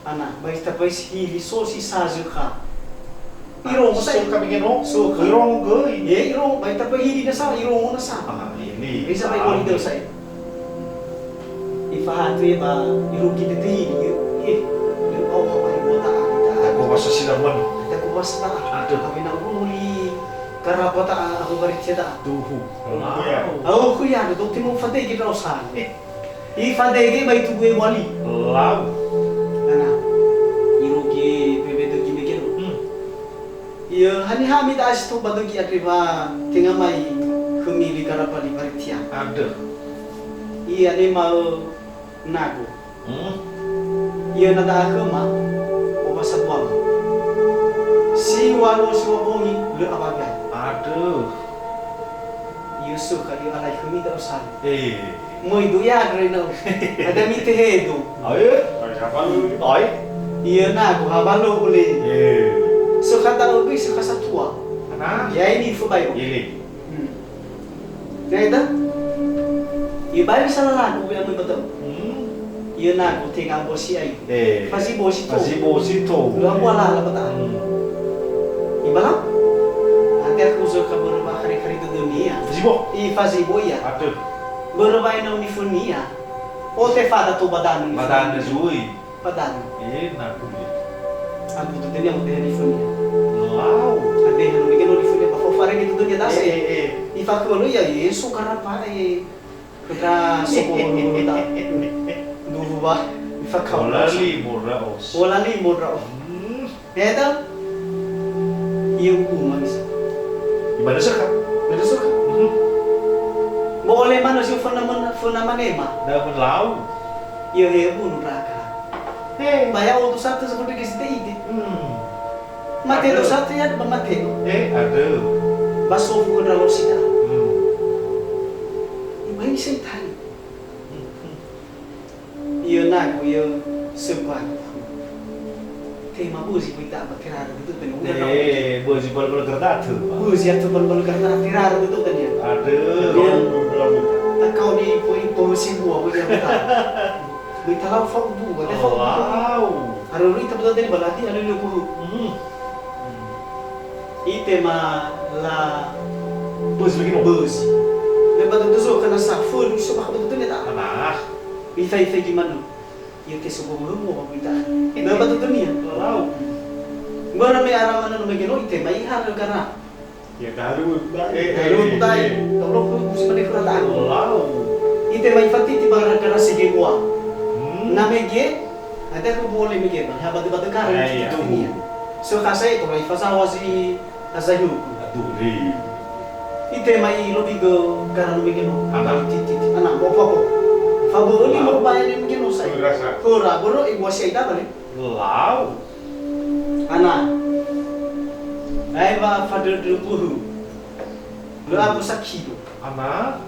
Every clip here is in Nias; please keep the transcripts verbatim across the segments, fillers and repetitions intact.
Ana, ba ita bai si hili so si sa zökha. Irongo sa. So kami geno? So ka. Irongo göi. Ye, irongo, ba ita bai hili na sa, irongo na sa. Ah, ini. Bisa bai wali dösa ya. Ifahatö ya ba irugi tete hili ya. Eh, ya, oh, oh, oh, oh, ta, ta. Aku masa silaman. Aku masa ta. Aduh. Kami na uli karapa ta, aku bari ceta. Tuhu. Wow. Aku ya, do temu fate kita osan. Eh. Ifadege ba itugu ewali. Lau. Ana, irugi bebe dögi mege ro. Hmm. Ia, haniha ami da'a si tou ba dögi andre wa tenga mai khömi li garapa li Baritia. Aduh. Ia, ne ma'ö nago. Hmm. Ia na da'a khöma, owa sabuama. Si walu si wa bongi, lö awagai. Aduh. Ia sökha, ia alai khömi da'ö sali. Eh. Möi do ya andre na. Ada mite hedo. Ae? Ae? Ia nago ha balo ole. Eh. Sökha da'ö göi sökha satua. Ana? Ya ini fo bayo. Ele. Hmm. Neda? Ia bai bisa lalagu ya möi batau. Hmm. Ia nago tenga bosi ai. Eh. Fazi bosi to. Fazi bosi to. Dua buah lala batau. Hmm. Ibala? Ate aku zo ka börö ba kari-kari dödönia. Fazi bo. I fazi bo ya. Aduh. Börö ba ina unifunia. O te fada to badanu. Badanu zui. Padahal. Eh, na kuli. Abu tu tenia mo tehe lifonia. Lau. Ade hanu mege no lifonia ba fofare gitu dunia dase. Eh, eh, eh. Ifakualu ya Yesu karapa e. Kota soko ta. Duhu ba. Ifakau. Ola li mora os. Ola li mora os. Hmm. Eta? Ia uku manisa. Ibada saka. Ibada saka. Mhm. Bo ole mana si fana mana, fana manema. Da lau. Ia he bunu raka. He. Ba ya otu satu seperti ke site ide. Hmm. Mate do satu ya, ba mate. Eh, ada. Ba sofu ke dalam sida. Hmm. Ibai sai tani. Hmm, hmm. Ia nago ia sebua. Tema bozi kui tak bakera gitu tengok. Eh, bozi bal-bal kereta tu. Bozi atau bal-bal kereta tera gitu kan ya. Ada. Takau di poin polisi buah bozi apa tak? Bita lau fa'udu, ada fa'udu. Wow. Aro rui tabu tadi balati, aro rui kuhu. Hmm. Itema la bözi lagi no. Bözi. Leba tentu so kana sa fulu so bakha betul ni ta. Nah. Bifai-fai gimana? Ya ke so bomo mo ba bita. Leba tentu ni ya. Wow. Bara me ara mana no mege no itema iha gara. Ya, tahalu, eh, tahalu, eh, ta'i. Tolo ku musi mane fura ta'agu. Wow. Ite mai fatiti ba gara-gara sege ua. Hmm. Na mege, ada ku bole mege, ba ha batu-batu kara. Eh, iya. Itu. So kasai to lai fasawa si asai hu. Aduh, ri. Ite mai lobi ge gara mege no. Ana. Titi, ana, mo apa ko. Fa bo ni mo ba ya mege no sai. Rasa. Kora, boro e buasi aida bale. Lau. Ana. Ae wa fadödö böhö. Lö aku sakilo. Ana.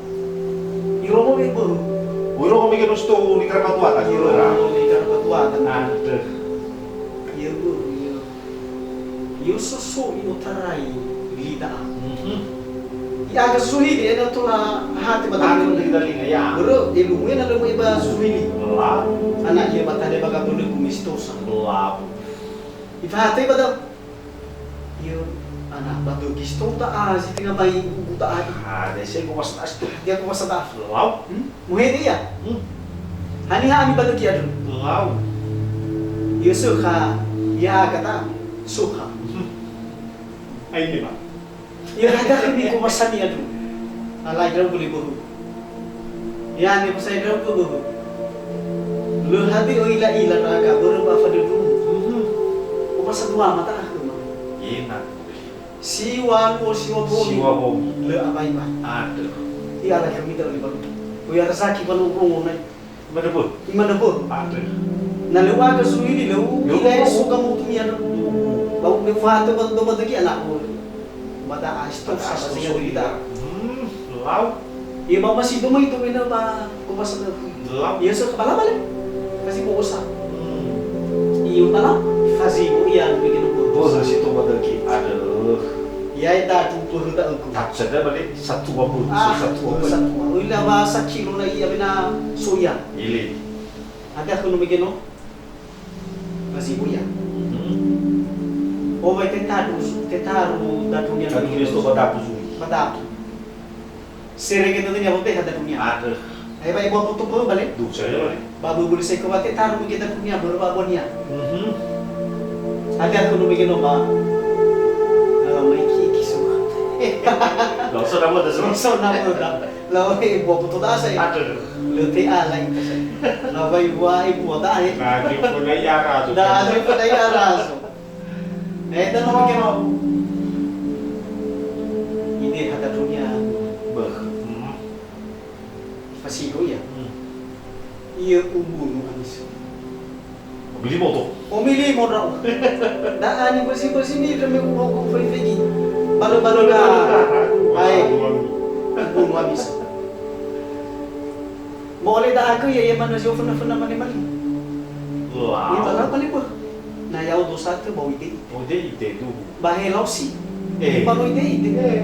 Irongo me böhö. Irongo me ke no sto ni karapatuata. Irongo ni karapatuata. Aduh. Ia böhö, ia. Ia soso i otarai lida'a. Mhm. Iaga suhili ena tola hate ba. Aku di dalinga, ya. Börö, e lumu ena lemu eba suhili. Lau. Ana ia batale baga bölö ku mistosa. Lau. Ifahate ba da'ö. Ia, ana, ba dögi stou ta'a, si tenga bai ugu ta'a. Ah, dese ku was tas tu. Dia ku was tas. Lau. Hmm? Muhede ia? Hmm. Haniha ami ba dögi andrö? Lau. Ia sökha, ia aga ta'a. Sökha. Hmm. Aine ba. Ia hadia khömi ku was ami andrö. Alai ndra'ugö le böhö. Ia ne pasai ndra'ugö böhö. Lö hadia öila-ila ndra'aga börö ba fadödömu. Mhm. Omasa dua mata akhöma. Ina. Siwa luo siwa bongi. Siwa bongi. Lö abai-bai. Aduh. Ia ala khömi da'ö li baru. Ko ya razaki ba nongkrong nai. Imane böhö. Imane böhö. Andre. Na lö u'aga zurui li lö u-, lö u-, ila eso gamutu miana. Ba u-, me fa'atö ba, ba, ba dögi anakku. Ba da'a stok. Ba da'a sama stok dengan so kita. Hmm, lau. Ia ba masih doma itu mena ba ko masa lö. Lau. Ia so kepala balik. Kasih bawa usah. Hmm. Ia kepala, kasih bawa ia bikin böhö. Böhö si to ba dögi. Aduh. Ia eta tu böhö ta uku. Tak sada balik. Satua böhö, ah, satua böhö. Satua. Ila ba sakilo na ia bena soya. Ili. Ada aku no mege no. Buya. Hmm. Owai tetaru, tetaru dadunia. Dadunia sto ba dapu zui. Ba dapu. Serege dödönia woteha dadunia. Andrö. Ai ba ibu apu tupu bale? Du, saya bale. Ba bu bulu seko wate taru mege dadunia, börö ba abonia. Mhm. Ada aku nu mege no ba. Dalam iki kisu. Loso nama dah semua. Loso nama dah. Lawa he bua boto da'a sa'e. Andrö. Lö te'a la'i ta sa'e. Lawa he bua he bua da'a he. Na, jufo la'i ara so. Da, jufo la'i ara so. Eh, da no mungkin no. Ide hata dunia. Beuh. Hmm. Fasigo ia. Hmm. Ia umbunu Amis. Omili moto. Omili mo ndra'o. Da'a ni besi-besi ni demi ulo ku fai fegi. Balo-balo da. Ai. Bunu Amis. Mole da'a gö ya, ya mana zio fena-fena mane mali. Wow. Ni bala mali bö. Na ya'o dosa tö bau ide. Oh, ide, ide, duhu. Ba he laosi. Eh. Ba no ide, ide. Eh.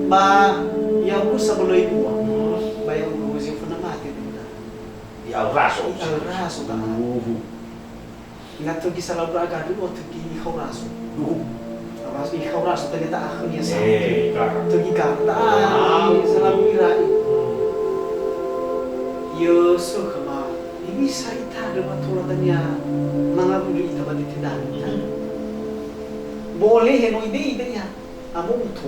Ba ya'o gö sabaloi bua. Hmm. Ba ya'o gö zio fena mate. I'auraso. I'auraso, ta. Uhu. Ina tögi salau ndra'aga dulu, tögi hauraso. Uhu. Hauraso, hauraso, ternyata akhirnya sakit. Eh, gara. Tögi gara. Ta, ah, salau ira'i. Hmm. Yö, so kama. Ini sa ita de matola tania mangabuli ita ba dete dani. Hmm. Boleh he no ide-ide ya. Amo uto.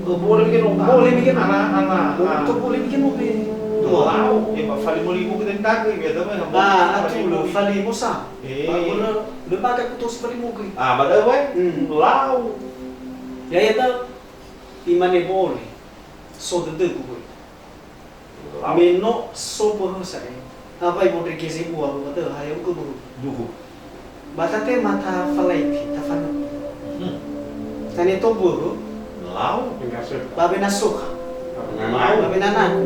Ö, bole mege no. Bole mege no. Ana, ana, ana. Uto bole mege no be. Lau, e, ba falimo-limo gede ndake, biasa mah, ah, atu lo falimo sa. Eh. Ba bole, le baga kuto si falimo gede. Ah, ba da, wai? Hmm. Lau. Ya, ya, ta. Imane bole. So dödögu, wai. Me no so böhö sa'ae, awai wondrege zebua ba da'ö ha ya'ugö böhö. Duhu. Ba tatema tafalaiti, tafanu'u. Hmm. Tane to böhö. Lau. Ba wena sokha. Lau. Ba wena nagu.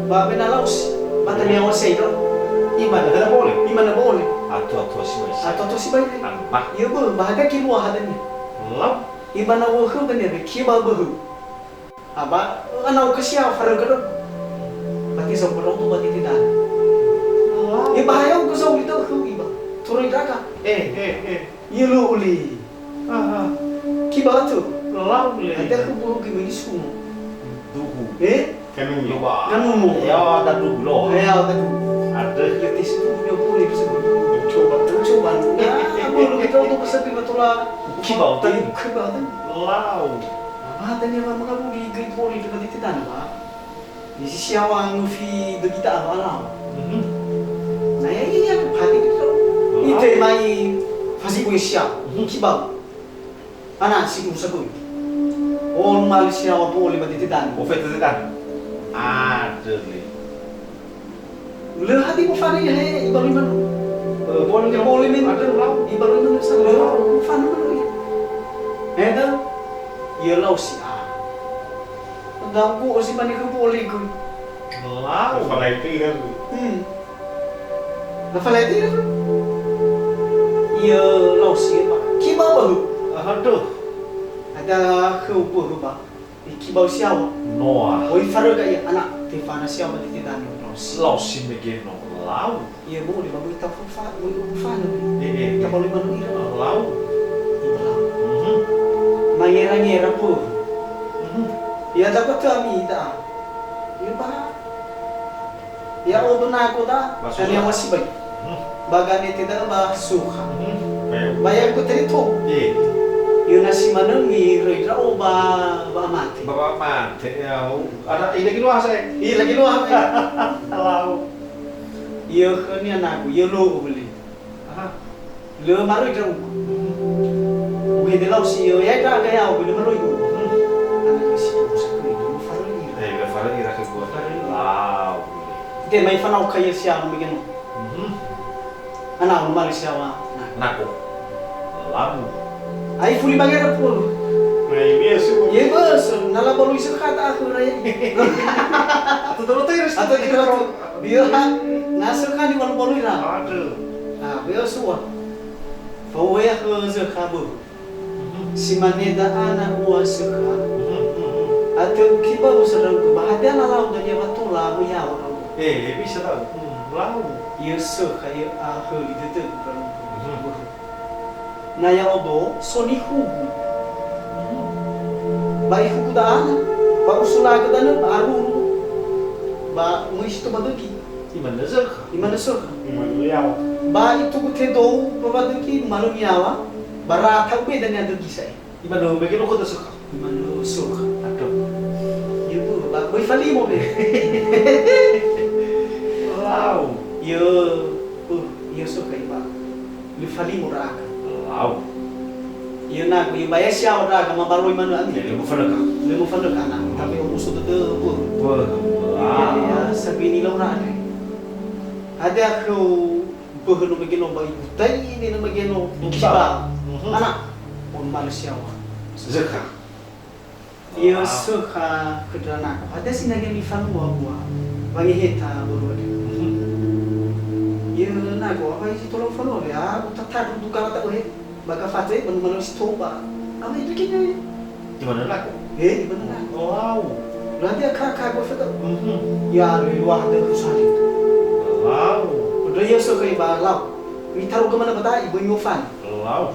Ba wena laosi. Ba tane awasei do. Imana dana bole. Imana bole. Atu-atu sibai. Atu-atu sibai. Amma. Ia böhö, ba hadia kilua hadania. Lau. Imana wöhö dania be kia ba böhö. Aba, anau kesia farögö do. Bati zau peroto bati tidak. Oh. Ia bahaya ke zau itu hu iba. Turun daga. Eh, eh, eh. Ia lu uli. Ah, ah. Kiba tu. Lau le. Ada aku bulu ke meni sumo. Duhu. Eh? Kanu. Loba. Kanu mo. Ya, ada duhu lo. Ya, ada duhu. Ada. Ya, tis tu dia boleh bisa. Coba. Coba. Nah, aku lu kita untuk kesepi betul lah. Kiba tu. Kiba tu. Lau. Ba dania wa mangabuli göi boli dödö dete dana, ba. Ni si siawa ngufi dögi ta'a wa lau. Mhm. Na ya, iya, pati gitu. Oh. Ite mai fasi bui siawa. Mhm. Kibau. Ana si urusa göi. Oh, numali siawa boli ba dete dana. Oh, fete dete dana. Ada le. Lö hati mofana ia he ibaloi manö. Eh, bole, bole men. Ada lau. Ibaloi manö sa. Lau. Mofana manö ia. Eda, ia lau si a. Ndau ku osi bani ke bole ku. Lau. Falai tu kan. Hmm. Na falai tu kan. Ia lau si ba. Kiba bahu. Aduh. Ada ke upu ba. Ikibau siawa. Noa. Oi faröga ia, ana, tefana siawa dete dana. Lau si mege no lau. Ia bole ba böi tafa-, böi ufana. Eh, eh, eh. Tabaloi manö ira. Lau. Lau. Mhm. Mangera-ngera pö. Mhm. Ia dapat kami ta. Ia ba. Ya, odo nago da, ba sukha. Tania wasibai. Hmm. Ba ganete da ba sukha. Hmm. Ba ya ku teri to. Ye. Yö na si manö miröi ndra'o ba, ba mate. Ba, ba mate, ya. Ada, ira lagi luas, eh. Ira lagi luas, eh. Lau. Yö khönia nagu, yö lo'o beli. Aha. Lö maröi ndra'ugö. Uhede lau si yö, ya ndra'aga ya'o, lö maröi u. Ana yö si urusa göi, lö faröi ira. Eh, lö faröi ira khögu. Faröi ira. Lau. Te mai fanau kaya siawa mege no. Mhm. Ana, no mari siawa. Nako. Lamu. Ai fuli bangera pun. Nah, ini ya, su. Ye, bos, na la balu isu kata aku, rai. Atau terus, terus. Atau terus. Bioha, na sökha nibalu-balu ira. Aduh. Ah, beo sua. Fauwea khö zökha böhö. Mhm. Si mane da'a na ua sökha. Mhm, mhm, mhm. Atö ukibau sa ndra'ugö, ba hadia lalau dania wa tola muyao ndra'ugö. Eh, eh, bisa lau. Hmm, lau. Ia sökha, ia ahöli dödögu ndra'ugö. Mhm. Na ya'odo, so nihugu. Ba ihugu da'a, ba usulagö danö, ba aruru, ba möi si tobadögi. Imanö zökha. Imanö zökha. Imanö yaŵa. Ba itugu tedou, ba badögi, manö yaŵa, ba rata ube dania dögi sa'e. Imanö mege no khöda zökha. Imanö zökha. Aduh. Yö, ba, böi falimo be. Lau. Yö, uh, yö zökha iba. Lö falimo ndra'aga. Lau. Yö nagu, yö ba yasi yaŵa ndra'aga, mabaroi manö ami. Lö mofönökha. Lö mofönökha na. Tapi omuso dödö, uh. Wah. Ya, ya, sabini lau ndra'aga. Hadia khöu Böhö no mege no ba ibutai, ne no mege no kiba. Mhm. Ana, on manu siawa. Zökha. Ia zökha khö ndranaga. Hadia sinage mifanua bua. Wangeheta börö. Mhm. Ia nagu, apa isi tola ufanua, ya, utatadu dukala ta'uhe. Ba gafatö, ba numana si toba. Ama itu kini. Di mana laku? Eh, di mana laku? Wow. Berarti ya kaka gua feta. Mhm. Ya, lewat ada usaha itu. Wow. Udah ya so kai ba lau. Ni taruh ke mana bata, ibu nyofan. Wow.